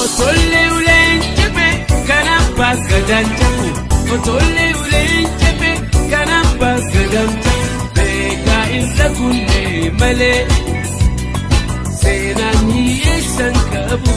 Otollee uleen cepe kanaan bakka dancafu. Otollee uleen cepe kanaan bakka dancafu. Beekaa irra kunnee malee seenaan hiyyeessan qabu.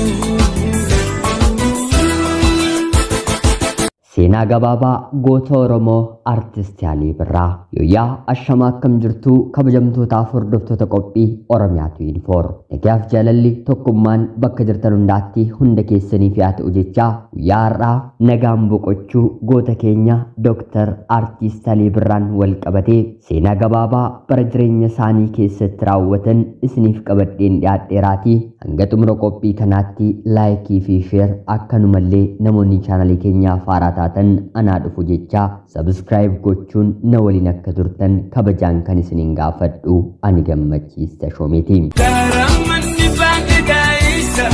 Seenaa gabaabaa goota Oromoo Artist Alii Birraa. Yooyyaa ashamaa, akkam jirtuu kabajamtootaaf hordoftoota qophii Oromiyaa 24. Nagaaf jaalalli tokkummaan bakka jirtan hundaatti hunda keessaniif yaa ta'u jechaa, guyyaa har'aa nagaan boqochuu goota keenya Dooktar Artist Alii Birraan wal qabatee seenaa gabaabaa bara jireenya isaanii keessatti raawwatan isiniif qabadheen dhiyaadheeraatii hanga xumura qophii kanaatti like fi share, akkanumallee namoonni chaanalii keenyaaf haaraa taatan anaa dhufu jechaa subscribe gochuun na waliin akka turtan kabajaan kan isiniin gaafadhu ani Gammachiis Tashoomeeti. Karammanni baanke gaa'isa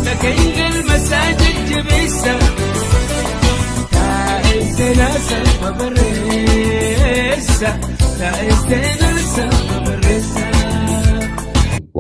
dhagahin galma isaa jajjabeessa taa'ee seenaa salpha barreessa, taa'ee seenaa salpha barreessa.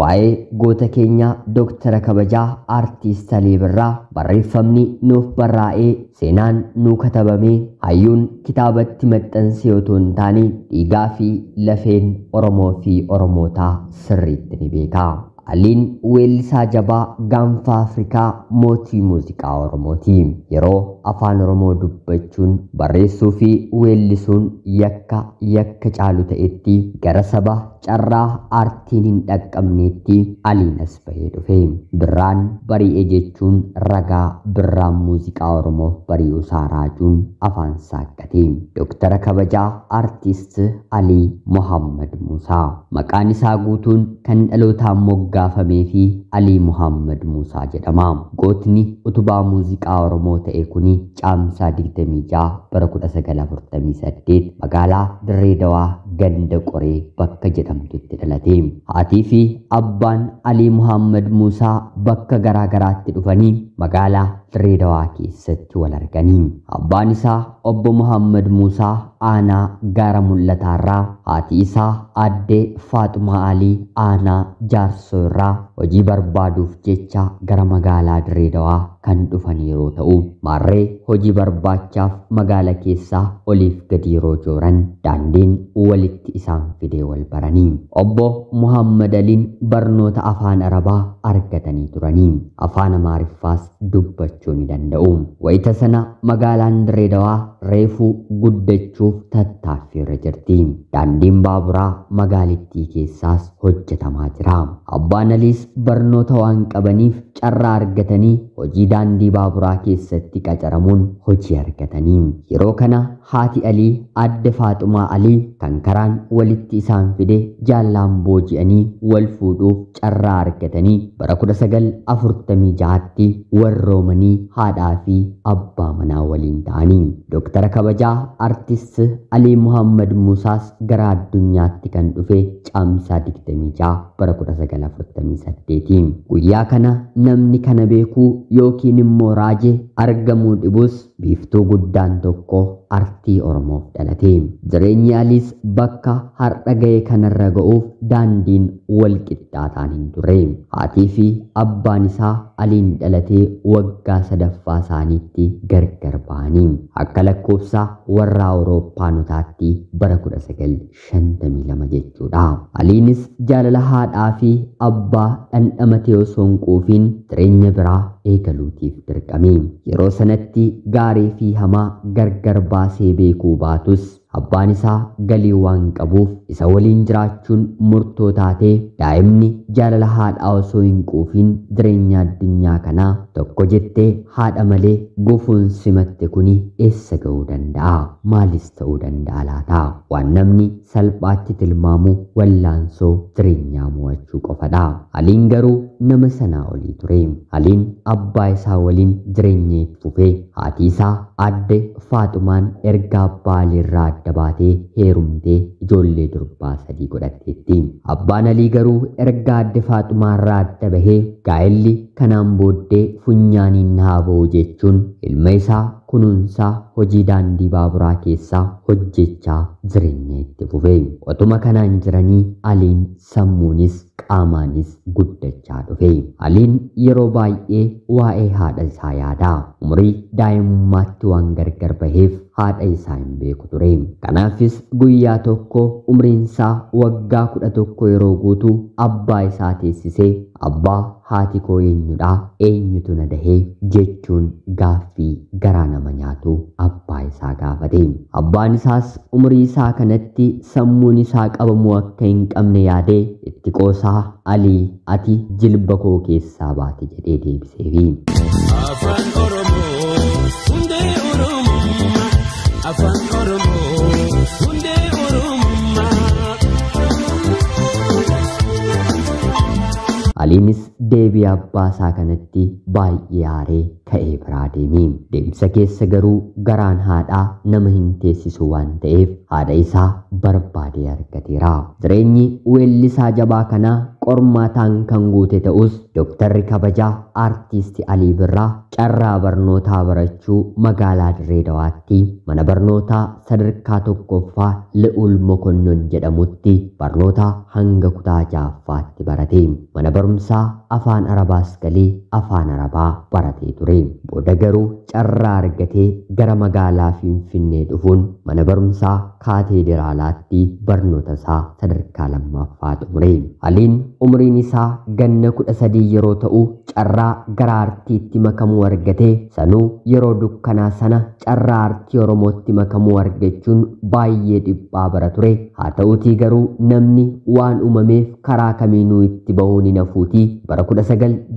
Waa'ee goota keenyaa Dooktara kabajaa Aartist Alii Birraa barreeffamni nuuf barraa'ee, seenaan nuu katabamee, hayyuun kitaabatti maxxansee otoo hin taane dhiigaa fi lafeen Oromoo fi Oromootaa sirriitti ni beeka. Aliin weellisaa jabaa gaanfa Afrikaa, mootii muuziqaa Oromooti. Yeroo afaan Oromoo dubbachuun, barreessuu fi weellisuun yakka yakka caalu ta'etti, gara saba carraa aartiin hin dhaqqabneetti Aliin as bahee dhufe. Birraan bari'e jechuun ragaa birraan muuziqaa Oromoof bari'uu isaa raajuun afaan saaqqate. Dooktara kabajaa Aartist Alii Mohammad Muusaa. Maqaan isaa guutuun kan dhalootaan moggaafamee fi Alii Muhammad Muusaa jedhama. Gootni utubaa muuziqaa Oromoo ta'e kuni Caamsaa 26 bara 1948 magaalaa Dirree Dawaa ganda Qoree bakka jedhamtutti dhalate. Haatii fi abbaan Alii Muhammad Muusaa bakka garaa garaatti dhufanii magaalaa Dirree Dawaa keessatti wal arganii. Abbaan isaa obbo Muhammad Muusaa aanaa Gaara Mul'ataarraa, haati isaa aadde Faaxumaa Alii aanaa Jaarsoo irraa hojii barbaaduuf jecha gara magaalaa Dirree Dawaa kan dhufan yeroo ta'u, maarree hojii barbaachaaf magaala keessaa oliif gadi yeroo jooran daandiin walitti isaan fidee wal baranii. Obbo Muhammad Aliin barnoota afaan Arabaa argatanii turanii. Afaan Amaariffaas dubbachuu ni danda'u. Wayita sana magaalaan Dirree Dawaa reefuu guddachuuf tattaaffii irra jirti. Daandiin baaburaa magaalittii keessaas hojjetamaa jira. Abbaan Aliis barnoota waan qabaniif carraa argatanii hojii daandii baaburaa keessatti qacaramuun hojii argatanii. Yeroo kana haati Alii aadde Faaxumaa Alii kan karaan walitti isaan fide jaallaan booji'anii wal fuudhuuf carraa argatanii bara 1946tti warroomanii haadhaa fi abbaa manaa waliin ta'anii. Dooktara kabajaa Artist Alii Muhammad Muusaas gara addunyaatti kan dhufe Caamsaa 26 bara 1948. Guyyaa kana namni kana beekuu yookiin immoo raaje argamuu dhibus, biiftuu guddaan tokko artii Oromoof dhalate. Jireenyi Aliis bakka har'a ga'e kanarra ga'uuf daandiin wal qixxaataan hin turre. Haatii fi abbaan isaa Aliin dhalatee waggaa sadaffaa isaaniitti gargar ba'anii, akka lakkoofsa warra Awurooppaanotaatti bara 1952 jechuudha. Aliinis jaalala haadhaa fi abbaa dhandhamatee osoo hin quufiin jireenya biraa eegaluutiif dirqame. Yeroo sanatti gaarii fi hamaa gargar baasee beekuu baatus, abbaan isaa galii waan qabuuf isa waliin jiraachuun murtoo taatee, daa'imni jaalala haadhaa osoo hin quufiin jireenya addunyaa kanaa tokko jettee haadha malee gufuun simatte kuni eessa ga'uu danda'a? Maalis ta'uu danda'a laata? Waan namni salphaatti tilmaamu wallaansoo jireenyaa mo'achuu qofadha. Aliin garuu nama sanaa olii ture. Aliin abbaa isaa waliin jireenya itti fufee, haati isaa aadde Faaxumaan erga abbaa Aliirraa adda baatee heerumtee ijoollee durbaa sadii godhatteetti. Abbaan Alii garuu erga aadde Faaxumaarraa adda bahee gaa'elli kanaan booddee funyaaniin haa ba'u jechuun ilma isaa kunuunsaa hojii daandii baaburaa keessaa hojjechaa jireenya itti fufe. Otuma kanaan jiranii Aliin sammuunis qaamaanis guddachaa dhufe. Aliin yeroo baay'ee waa'ee haadha isaa yaada. Umurii daa'imummaatti waan gargar baheef haadha isaa hin beeku ture. Kanaafis guyyaa tokko umriin isaa waggaa 11 yeroo guutuu abbaa isaa teessisee, "Abbaa, haati koo eenyudha? Eenyutu na dahee?" jechuun gaaffii garaa nama nyaatu abbaa isaa gaafate. Abbaan isaas umurii isaa kanatti sammuun isaa qabamuu akka hin qabne yaadee itti qoosaa, "Alii, ati jilba koo keessaa baate," jedhee deebiseefi. Afaan Oromoo hundee Oromummaa. Afaan Oromoo hundee Oromummaa. Aliinis deebii abbaa isaa kanatti baay'ee aaree ka'ee biraa deeme. Deemsa keessa garuu garaan haadhaa nama hin teessisu waan ta'eef haadha isaa barbaadee argateera. Jireenyi weellisaa jabaa kanaa qormaataan kan guute ta'us, Dooktarri kabajaa Aartisti Alii Birraa carraa barnootaa barachuu magaalaa Dirree Dawaatti mana barnootaa sadarkaa tokkoffaa Li'uul Mokonnon jedhamutti barnoota hanga kutaa ja'affaatti barate. Mana barumsaa afaan Arabaas galee afaan Arabaa baratee ture. Booda garuu carraa argatee gara magaalaa Finfinnee dhufuun mana barumsaa Kaateederaalaatti barnoota isaa sadarkaa lammaffaa xumure. Aliin umriin isaa ganna 13 yeroo ta'u carraa gara aartiitti makamuu argatee, sanuu yeroo dukkanaa sana carraa aartii Oromootti makamuu argachuun baay'ee dhiphaa bara ture. Haa ta'uutii garuu namni waan uumameef karaa kamiinuu itti bahuun hin hafuutii bara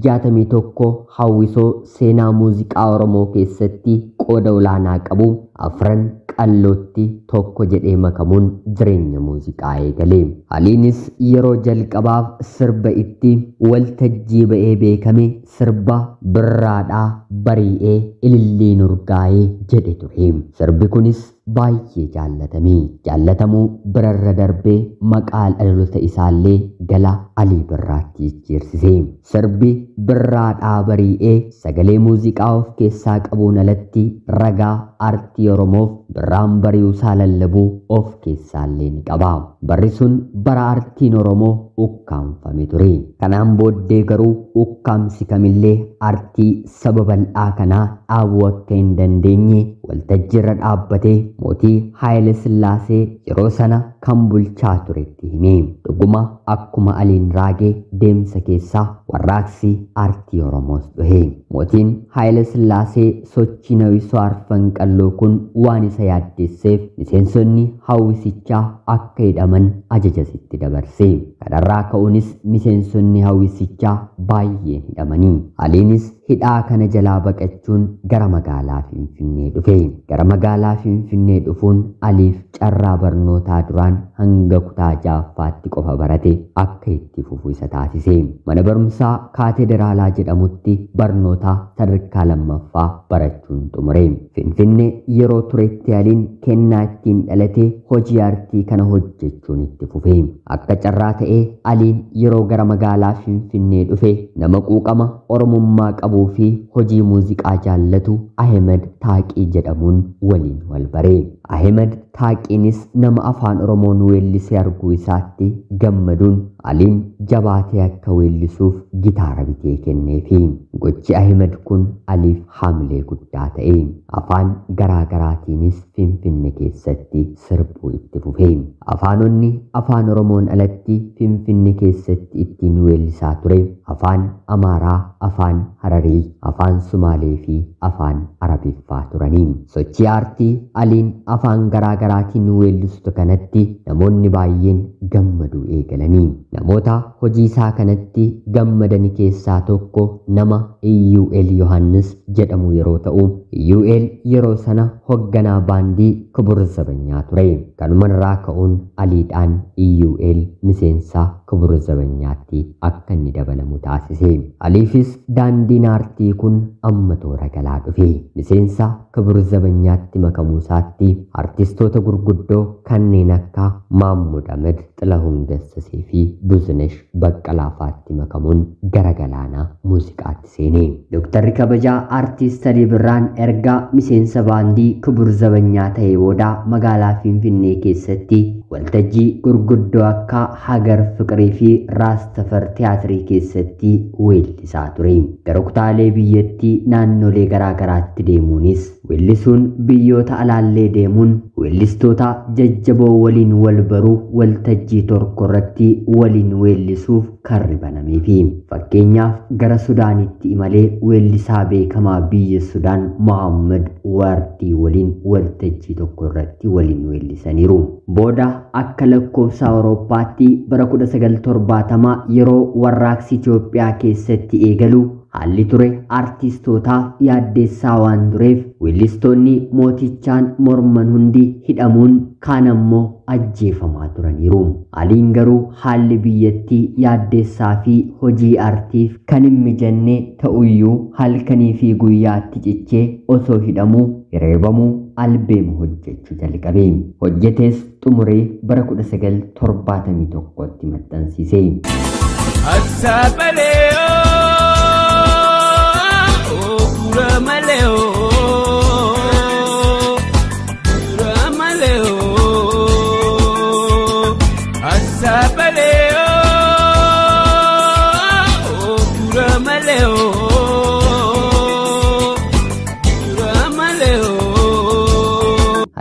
1961 hawwisoo seenaa muuziqaa Oromoo keessatti qooda olaanaa qabu Afran Qallootti tokko jedhee makamuun jireenya muuziqaa eegale. Aliinis yeroo jalqabaaf sirba itti waltajjii ba'ee beekame sirba "Birraadhaa Bari'ee Ililliin Urgaa'ee" jedhe ture. Sirbi kunis baay'ee jaallatame. Jaallatamuu birarra darbee maqaa dhaloota isaallee gala Alii Birraatti jijjiirsise. Sirbi "Birraadhaa Bari'ee" sagalee muuziqaa of keessaa qabuun alatti ragaa aartii Oromoof birraan bari'uusaa lallabuu of keessaallee ni qaba. Barri sun bara aartiin Oromoo ukkaamfame ture. Kanaan booddee garuu ukkaamsi kamillee aartii saba bal'aa kanaa dhaabuu akka hin dandeenye waltajjiirra dhaabbatee mootii Haayile Sillaasee yeroo sana kan bulchaa turetti hime. Dhuguma akkuma Aliin raagee deemsa keessaa warraaqsi aartii Oromoos dhuhe. Mootiin Haayile Sillaasee sochii Hawwisoo Arfan Qalloo kun waan isa yaaddesseef miseensonni hawwisichaa akka hidhaman ajajasitti dabarse. Kanarraa ka'uunis miseensonni hawwisichaa baay'een hidhamanii. Aliinis hidhaa kana jalaa baqachuun gara magaalaa Finfinnee dhufe. Gara magaalaa Finfinnee dhufuun Aliif carraa barnootaa duraan hanga kutaa ja'affaatti qofa barate akka itti fufu isa taasise. Mana barumsaa Kaateederaalaa jedhamutti barnoota sadarkaa lammaffaa barachuun xumure. Finfinnee yeroo turetti Aliin kennaa ittiin dhalate hojii aartii kana hojjechuun itti fufe. Akka carraa ta'ee Aliin yeroo gara magaalaa Finfinnee dhufe nama quuqama Oromummaa qabuu fi hojii muuziqaa jaallatu Ahmed Taaqii jedhamuun waliin wal bare. Ahmed Taaqiinis nama afaan Oromoon weellisee arguu isaatti gammaduun Aliin jabaatee akka weellisuuf gitaara bitee kenneefi. Gochi Ahmed kun Aliif haamilee guddaa ta'e. Afaan garaa garaatiinis Finfinne keessatti sirbuu itti fufe. Afaanonni afaan Oromoon alatti Finfinne keessatti ittiin weellisaa ture afaan Amaaraa, afaan Hararii, afaan Sumaalee fi afaan Arabiffaa turanii. Sochii aartii Aliin afaan garaa garaatiin weellistu kanatti namoonni baay'een gammaduu eegalanii. Namoota hojii isaa kanatti gammadan keessaa tokko nama Iyyu'eel Yohannis jedhamu yeroo ta'u, Iyyu'eel yeroo sana hoogganaa baandii Kibur Zabanyaa ture. Kanumarraa ka'uun Aliidhaan Iyyu'eel miseensa Kibur Zabanyaatti akka inni dabalamu taasise. Aliifis daandiin aartii kun amma toora galaa dhufe. Miseensa Kibur Zabanyaatti makamuu isaatti artistoota gurguddoo kanneen akka Maammud Ahmed, Xilahun Gassasee fi Buzinesh Baqqalaa fa'aatti makamuun gara galaana muuziqaatti seene. Dooktarri kabajaa Aartist Alii Birraan erga miseensa baandii Kibur Zabanyaa ta'ee booda magaalaa Finfinnee keessatti waltajjii gurguddoo akka Hagar Fiqirii fi Raastafar Tiyaatirii keessatti weellisaa ture. Gara kutaalee biyyattii naannolee garaa garaatti deemuunis weellisuun biyyoota alaallee deemuun weellistoota jajjaboo waliin wal baruu waltajjii tokko irratti waliin weellisuuf karri banameefi. Fakkeenyaaf gara Sudaanitti imalee weellisaa beekamaa biyya Sudaan Mohaammed Wardii waliin waltajjii tokko irratti waliin weellisaniiru. Booda akka lakkoofsa Awurooppaatti bara 1970 yeroo warraaqsi Itoophiyaa keessatti eegalu haalli ture aartistootaaf yaaddeessaa waan tureef weellistoonni mootichaan morman hundi hidhamuun kaan ammoo ajjeefamaa turaniiru. Aliin garuu haalli biyyattii yaaddeessaa fi hojii aartiif kan hin mijanne ta'uyyuu halkanii fi guyyaatti cichee osoo hidhamuu reebamuu albeema hojjechuu jalqabe. Hojjetes xumuree bara 1971tti maxxansiise.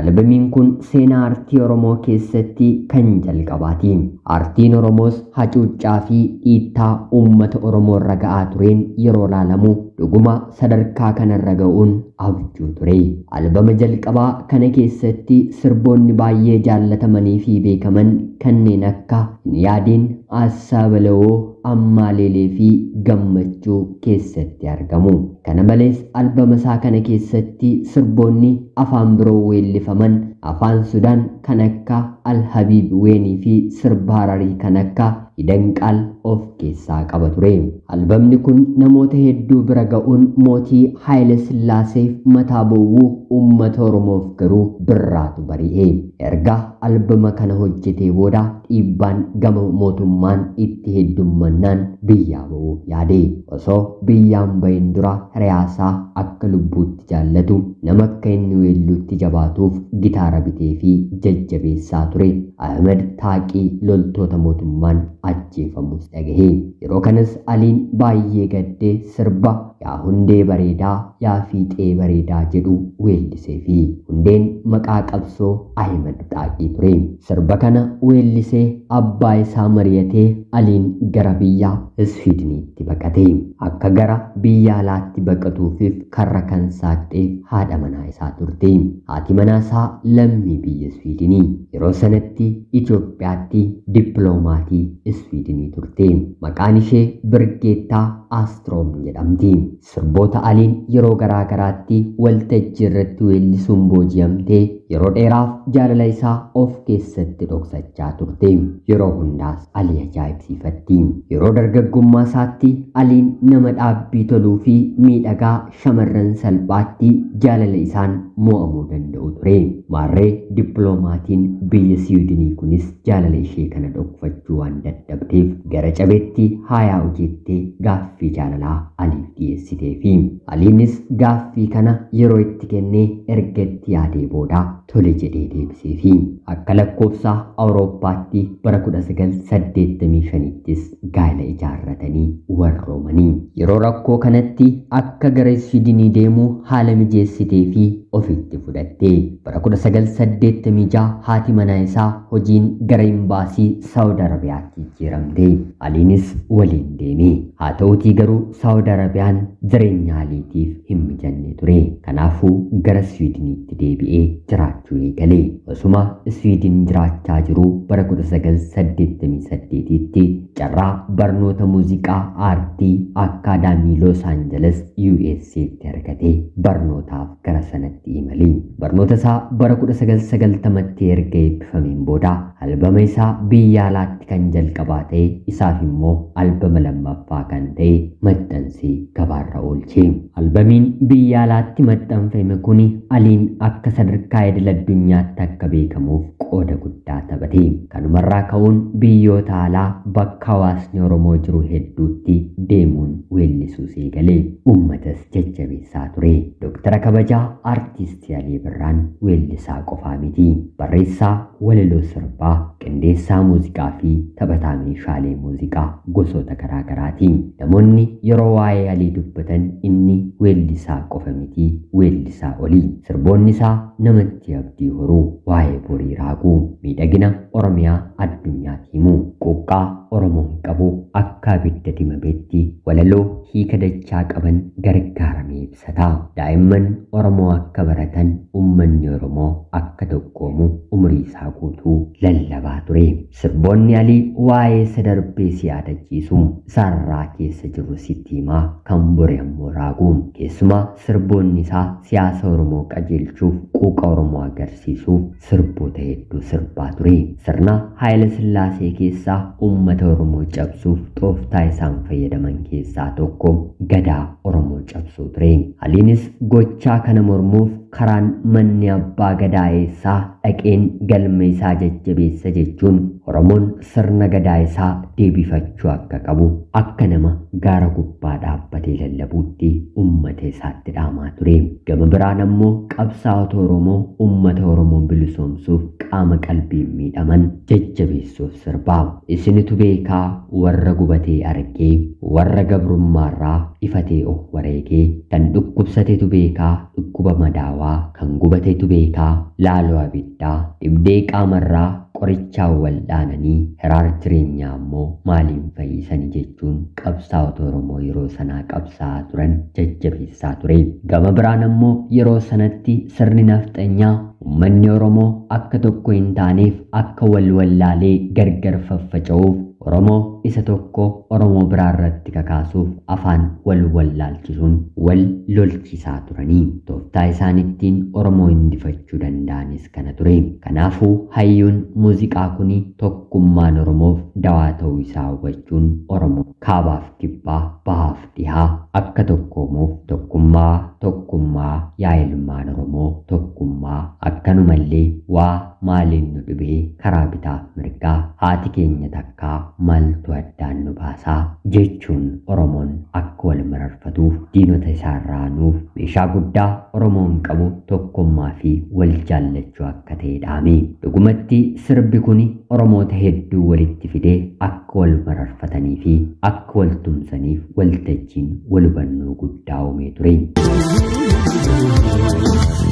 Albamiin kun seenaa aartii Oromoo keessatti kan jalqabaati. Aartiin Oromoos hacuuccaa fi dhiittaa uummata Oromoo irra ga'aa tureen yeroo ilaalamu dhuguma sadarkaa kanarra ga'uun abjuu ture. Albama jalqabaa kana keessatti sirboonni baay'ee jaallatamanii fi beekaman kanneen akka Hin Yaadiin, Aassaa Balawoo, Ammaaleelee fi Gammachuu keessatti argamu. Kana malees albama isaa kana keessatti sirboonni afaan biroo weellifaman afaan Sudaan kan akka Alhabiib Weenii fi sirba Hararii kan akka Hidanqaal of keessaa qaba ture. Albamni kun namoota hedduu bira ga'uun mootii Haayile Sillaaseef mataa bowwuu uummata Oromoof garuu birraatu bari'e. Erga albama kana hojjetee booda dhiibbaan gama mootummaan itti heddummannaan biyyaa ba'uuf yaade. Osoo biyyaan bahin dura hiriyaasaa akka lubbuutti jaallatu nama akka inni weelluutti jabaatuuf gitaara bitee fi jajjabeessaa ture. Ahmed Taaqii loltoota mootummaan ajjeefamus dhagahe. Yeroo kanas Aliin baay'ee gaddee sirba yaa hundee bareedaa yaa fiixee bareedaa jedhu weellisee fi hundeen maqaa qabsoo Ahmed Taaqii ture. Sirba kana weellisee abbaa isaa mari'atee Aliin gara biyya Iswiidiniitti baqate. Akka gara biyya alaatti baqatuufif karra kan saaqxeef haadha manaa isaa turte. Haati manaa isaa lammii biyya Iswiidinii. Yeroo sanatti Itoophiyaatti dippiloomatii Iswiidinii turte. Maqaan ishee Birgeettaa Astroom jedhamti. Sirboota Aliin yeroo garaa garaatti waltajjii irratti weellisuun booji'amtee yeroo dheeraaf jaalala isaa of keessatti dhoksachaa turte. Yeroo hundaas Alii ajaa'ibsiifatti. Yeroo dargaggummaa isaatti Aliin nama dhaabbii toluu fi miidhagaa shamarran salphaatti jaalala isaan mo'amuu danda'u ture. Maarree dippiloomaatiin biyya Siwiidinii kunis jaalala ishee kana dhokfachuu waan dadhabdeef gara cabetti haayaa hojjettee gaaffii jaalalaa Aliif dhiyeessiteefi. Aliinis gaaffii kana yeroo itti kennee erga itti yaadee booda tole jedhee deebiseefi. Akka lakkoofsa Awurooppaatti bara 1985ttis gaa'ela ijaarratanii warroomanii. Yeroo rakkoo kanatti akka gara Siwiidinii deemuu haala mijeessitee fi ofitti fudhatte. Bara 1986 haati manaa isaa hojiin gara imbaasii Saawud Arabiyaatti jijjiiramte. Aliinis waliin deeme. Haa ta'utii garuu Saawud Arabiyaan jireenya Aliitiif hin mijanne ture. Kanaafuu gara Siwiidiniitti deebi'ee jiraachuu eegale. Osuma Siwiidin jiraachaa jiruu bara 1988tti carraa barnoota muuziqaa aartii akkaadaamii Los Angeles USAtti argate barnootaaf gara sanatti imale. Barnoota isaa bara 1990tti erga eebbifameen booda albama isaa biyya alaatti kan jalqabaa ta'e isaaf immoo albama lammaffaa kan ta'e maxxansee gabaarra oolche. Albamiin biyya alaatti maxxanfame kun Aliin akka sadarkaa idil addunyaatti akka beekamuuf dhufuuf qooda guddaa taphate. Kanumarraa ka'uun biyyoota alaa bakka hawaasni Oromoo jiru hedduutti deemuun weellisuu eegalee uummatas jajjabeessaa ture. Dooktara kabajaa Aartisti Alii Birraan weellisaa qofaa miti. Barreessaa walaloo sirbaa, qindeessaa muuziqaa fi taphataa meeshaalee muuziqaa gosoota garaagaraati. Namoonni yeroo waa'ee Alii dubbatan inni weellisaa qofa miti, weellisaa olii. Sirboonni isaa namatti abdii horuu, waa'ee borii raaguu, miidhagina Oromiyaa addunyaatti himuu, quuqqaa Oromoon qabu akka abidda dibameetti walaloo hiika dachaa qaban gargaaramee ibsata. Daa'imman Oromoo akka baratan, uummanni Oromoo akka tokkoomu umurii isaa guutuu lallabaa ture. Sirboonni Alii waa'ee isa darbee si yaadachiisu, isaarraa keessa jiru sitti himaa, kan bore ammoo raagu. Keessumaa sirboonni isaa siyaasa Oromoo qajeelchuuf, quuqa Oromoo agarsiisuuf sirboota hedduu sirbaa ture. Sirna Haayila Sillaasee keessaa uummata Oromoo cabsuuf tooftaa isaan fayyadaman keessaa tokko gadaa Oromoo cabsuu ture. Aliinis gochaa kana mormuuf karaan manni abbaa gadaa eessaa dhaqeen galma isaa jajjabeessa jechuun Oromoon sirna gadaa isaa deebifachuu akka qabu akka nama gaara gubbaa dhaabbatee lallabuutti uummata isaatti dhaamaa ture. Gama biraan ammoo qabsaa'ota Oromoo uummata Oromoo bilisoomsuuf qaama qalbiin miidhaman jajjabeessuuf sirbaa. Isinitu beekaa warra gubatee argee, warra gabrummaarraa ifatee of wareegee, kan dhukkubsatetu beekaa dhukkuba madaawaa, kan gubatetu beekaa laaloo abiddaa, dhibdee qaamarraa qorichaan wal dhaananii hiraar jireenyaa ammoo maaliin fayyisanii jechuun qabsaa'ota Oromoo yeroo sanaa qabsaa'aa turan jajjabeessaa ture. Gama biraan ammoo yeroo sanatti sirni nafxanyaa uummanni Oromoo akka tokko hin taaneef akka wal wallaalee gargar faffaca'uuf Oromoo isa tokko Oromoo biraa irratti kakaasuuf afaan wal wallaalchisuun wal lolchisaa turanii. Tooftaa isaan ittiin Oromoo injifachuu danda'anis kana ture. Kanaafuu hayyuun muuziqaa kuni tokkummaan Oromoof dawaa ta'uu isaa hubachuun Oromoo kaabaaf kibbaa, bahaaf dhihaa akka tokkoomuuf tokkummaa tokkummaa yaa ilmaan Oromoo tokkummaa, akkanumallee waa maaliin nu dhibee karaa bitaaf mirgaa haati keenya takkaa maaltu addaan nu baasaa jechuun Oromoon akka wal mararfatuuf diinota isaarraa nuuf meeshaa guddaa Oromoon qabu tokkummaa fi wal jaallachuu akka ta'e dhaame. Dhugumatti sirbi kuni Oromoota hedduu walitti fidee akka wal mararfatanii fi akka wal tumsaniif waltajjiin wal hubannoo guddaa uumee ture.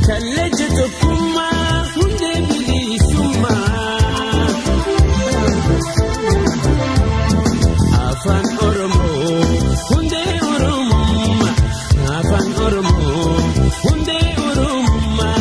Kallacha tokkummaa hundee bilisummaa. Afaan Oromoo hundee Oromummaa. Afaan Oromoo hundee Oromummaa.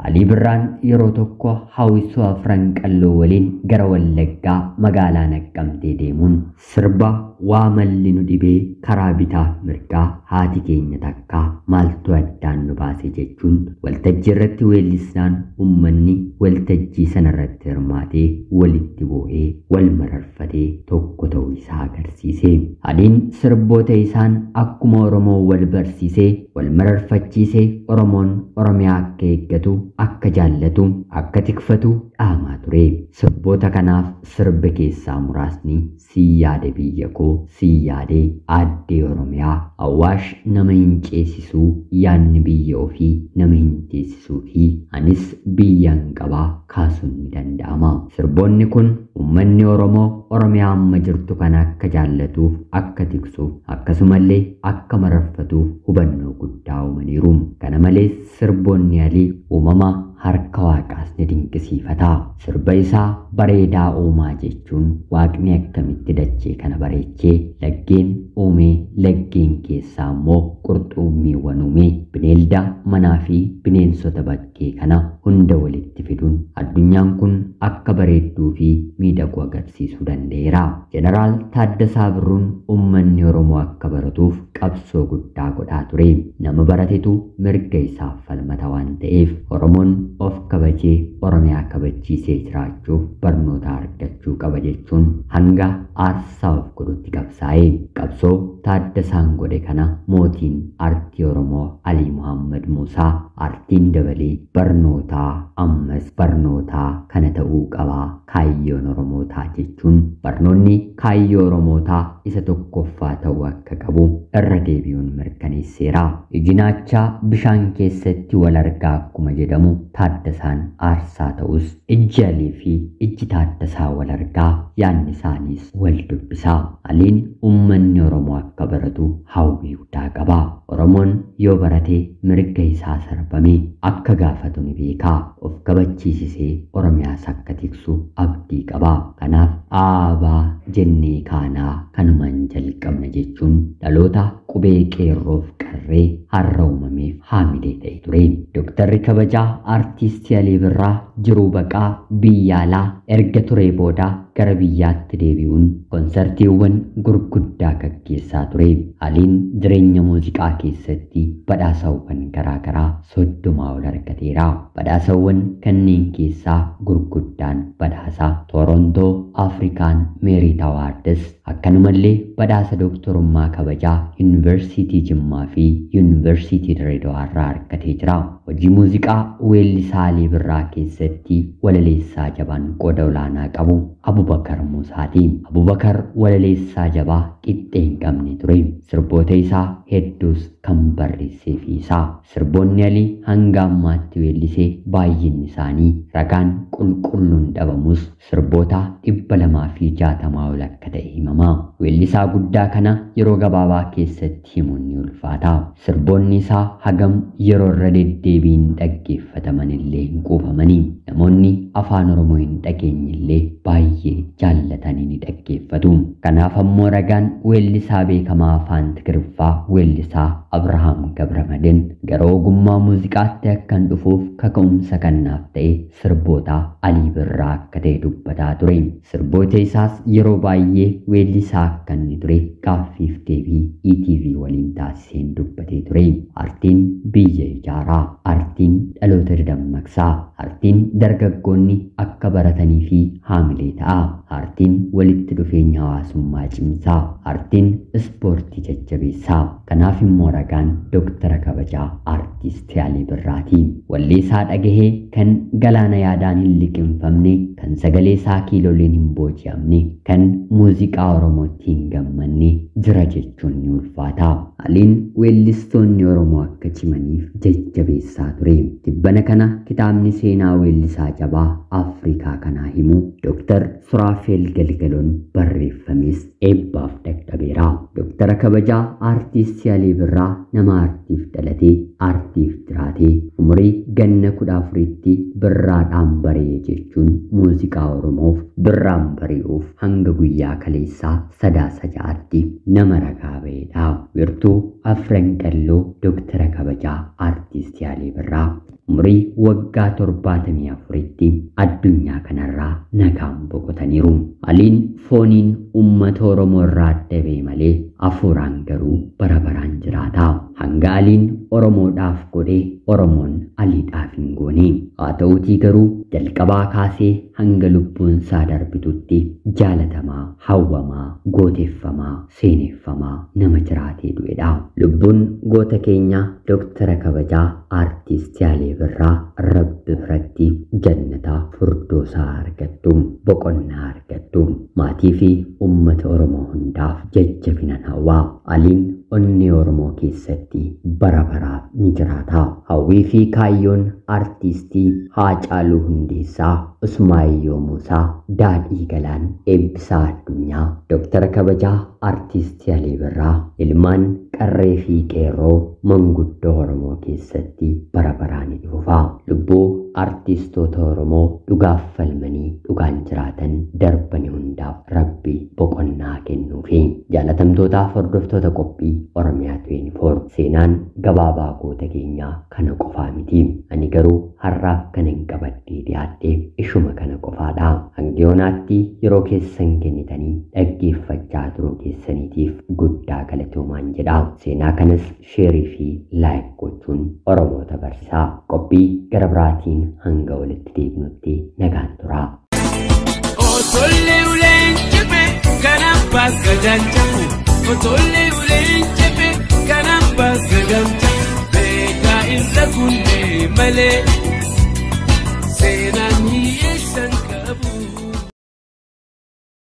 Alii Birraan yeroo tokko hawwisoo afran qalloo waliin gara Wallaggaa magaalaa Naqqamtee deemuun sirba waa malli nu dhibee karaa bitaaf mirgaa haati keenya takkaa maaltu addaan nu baase jechuun waltajjii irratti weellisnaan uummanni waltajjii sana irratti hirmaatee walitti boo'ee wal mararfatee tokko ta'uu isaa agarsiise. Aliin sirboota isaan akkuma Oromoo wal barsiisee wal mararfachiisee Oromoon Oromiyaa akka eeggatu, akka jaallatu, akka tikfatu dhaamaa ture. Sirboota kanaaf sirba keessaa muraasni si yaade biyya koo, si yaade aaddee Oromiyaa, Awwaash nama hin ceesisuu, yaadni biyya ofii nama hin teessisuu fi anis biyyaan qabaa kaasuun ni danda'ama. Sirboonni kun uummanni Oromoo Oromiyaa amma jirtu kana akka jaallatuuf, akka tiksuuf, akkasumallee akka mararfatuuf hubannoo guddaa uumaniiru. Kana malees sirboonni Alii uumama harka waaqaas ni dinqisiifata. Sirba isaa bareedaa uumaa jechuun waaqni akkamitti dachee kana bareechee laggeen uumee, laggeen keessaa immoo qurxummiiwwan uumee, bineelda manaa fi bineensota bakkee kana hunda walitti fiduun addunyaan kun akka bareedduu fi miidhagu agarsiisuu danda'eera. Jeneraal Taaddasaa Birruun uummanni Oromoo akka baratuuf qabsoo guddaa godhaa ture. Nama baratetu mirga isaaf falmata waan ta'eef Oromoon of kabajee Oromiyaa kabachiisee jiraachuuf barnoota argachuu qaba jechuun hanga aarsaa of godhutti qabsa. qabsaa'e. Qabsoo Taaddasaan godhe kana mootiin aartii Oromoo Alii Muhammad Muusaa aartiin dabalee barnootaa ammas barnootaa kana ta'uu qabaa kaayyoon Oromootaa jechuun barnoonni kaayyoo Oromootaa isa tokkoffaa ta'uu akka qabu irra deebi'uun mirkaneesseera. Iji naachaa bishaan keessatti wal argaa akkuma jedhamu Taaddasaan aarsaa ta'us ijji Alii fi ijji Taaddasaa wal argaa yaadni isaaniis wal dubbisaa. Aliin uummanni Oromoo akka baratu hawwii guddaa qaba. Oromoon yoo barate mirga isaa sarbame akka gaafatu ni beeka. Of kabachiisisee Oromiyaas akka tiksu abdii qaba. Kanaaf aabaa jennee kaanaa kanumaan jalqabna jechuun dhaloota qubee qeerroof qarree har'a uumameef haamilee ta'e ture. Dooktarri kabajaa Aartiistii Alii Birraa jiruu baqaa biyya alaa erga turee booda gara biyyaatti deebi'uun konsartiiwwan gurguddaa gaggeessaa ture. Aliin jireenya muuziqaa keessatti badhaasawwan garaagaraa 30 ol argateera. Badhaasawwan kanneen keessaa gurguddaan badhaasa Toorontoo Afrikaan Meerit Awaards akkanumallee badhaasa dooktorummaa kabajaa Yuunivarsiitii Jimmaa fi Yuunivarsiitii Dirreedawaa irraa argatee jira. Hojii muuziqaa weellisaa Alii Birraa keessatti walaleessaa jabaan qooda olaanaa qabu Abubakar Muusaati. Abubakar walaleessaa jabaa qixxee hin qabne ture. Sirboota isaa hedduus kan barreessee fi isaa. Sirboonni Alii hanga ammaatti weellisee baay'inni isaanii ragaan qulqulluun dhabamus sirboota 260 ol akka ta'e himama. Weellisaa guddaa kana yeroo gabaabaa keessatti himuun ni ulfaata. Sirboonni isaa hagam yeroo irra deddeebiin dhaggeeffataman illee hin quufamani. Namoonni afaan Oromoo hin dhageenye illee baay'ee jaallatanii ni dhaggeeffatu. Kanaaf ammoo ragaan weellisaa beekamaa afaan Tigiriffaa weellisaa Abrahaam Gabramadin gara ogummaa muuziqaatti akkan dhufuuf kaka'umsa kannaaf ta'e sirboota Alii Birraa akka ta'e dubbataa ture. Sirboota isaas yeroo baay'ee weellisaa akka inni ture gaaffiif deebii ETV waliin taasiseen dubbatee ture. Aartiin biyya ijaaraa, aartiin dhaloota dadammaqsaa, aartiin dargaggoonni akka baratanii fi haamilee ta'a. Aartiin walitti dhufeenya hawaasummaa cimsaa, aartiin ispoortii jajjabeessaa. Kanaaf immoo ragaan Dooktara kabajaa Aartiist Alii Birraati. Walleessaa dhagahee kan galaana yaadaan hin liqimfamne, kan sagalee isaa kiiloliin hin booji'amne, kan muuziqaa Oromootti hin gammanne jira jechuun ni ulfaata. Aliin weellistoonni Oromoo akka cimaniif jajjabeessaa ture. Tibbana kana kitaabni seenaa weellisaa jabaa Afrikaa kanaa himu Dooktar Suraafeel Galgaloon barreeffames eebbaaf dhaqqabeera. Dooktara kabajaa Aartiist Alii Birraa nama aartiif dhalatee aartiif jiraatee umurii ganna 14tti birraadhaan bari'e jechuun muuziqaa Oromoof birraan bari'uuf hanga guyyaa kaleessaa 6/6tti nama ragaa ba'edha. Wiirtuu Afran Qalloo Dooktara kabajaa Aartiist Alii Birraa umurii waggaa 74tti addunyaa kanarraa nagaan boqotaniiru. Aliin fooniin uummata Oromoo irraa adda ba'e malee hafuuraan garuu bara baraan jiraata. Hanga Aliin Oromoodhaaf godhe Oromoon Aliidhaaf hin goone. Haa ta'uutii garuu jalqabaa kaasee hanga lubbuun isaa darbitutti jaalatamaa, hawwamaa, gooteeffamaa, seeneffamaa nama jiraatee du'edha. Lubbuun goota keenyaa Dooktara kabajaa Aartiist Alii Birraa Rabbi biratti jannata furdoosaa argattu, boqonnaa argattu. Maatii fi uummata Oromoo hundaaf jajjabinan hawwaa. Aliin onnee Oromoo keessatti bara baraaf ni jiraata. Hawwii fi kaayyoon aartiistii Haacaaluu Hundeessaa, Usmaayyoo Muusaa, Daadhii Galaan, Eebbisaa Addunyaa, Dooktara kabajaa Aartiistii Alii Birraa ilmaan qarree fi qeerroo manguddoo Oromoo keessatti bara baraan ni dhufa. Lubbuu aartistoota Oromoo dhugaaf falmanii dhugaan jiraatan darbani hundaaf Rabbi boqonnaa kennuufi. Jaalatamtootaaf hordoftoota qophii Oromiyaa 24 seenaan gabaabaa goota keenyaa kana qofaa miti. Ani garuu har'aaf kan hin qabadhee dhiyaadhe ishuma kana qofaadha. Hanga yoonaatti yeroo keessan kennitanii dhaggeeffachaa turuu keessaniitiif guddaa galatoomaan jedha. Seenaa kanas sheerii fi laayik gochuun Oromoota barsiisaa. Qophii gara biraatiin hanga walitti deebinutti nagaan turaa. Otollee uleen jibe kan abbaa abbaa gadaan cabu otollee uleen cefe kan abbaa gadaan cabu beekaa irra kunnee malee.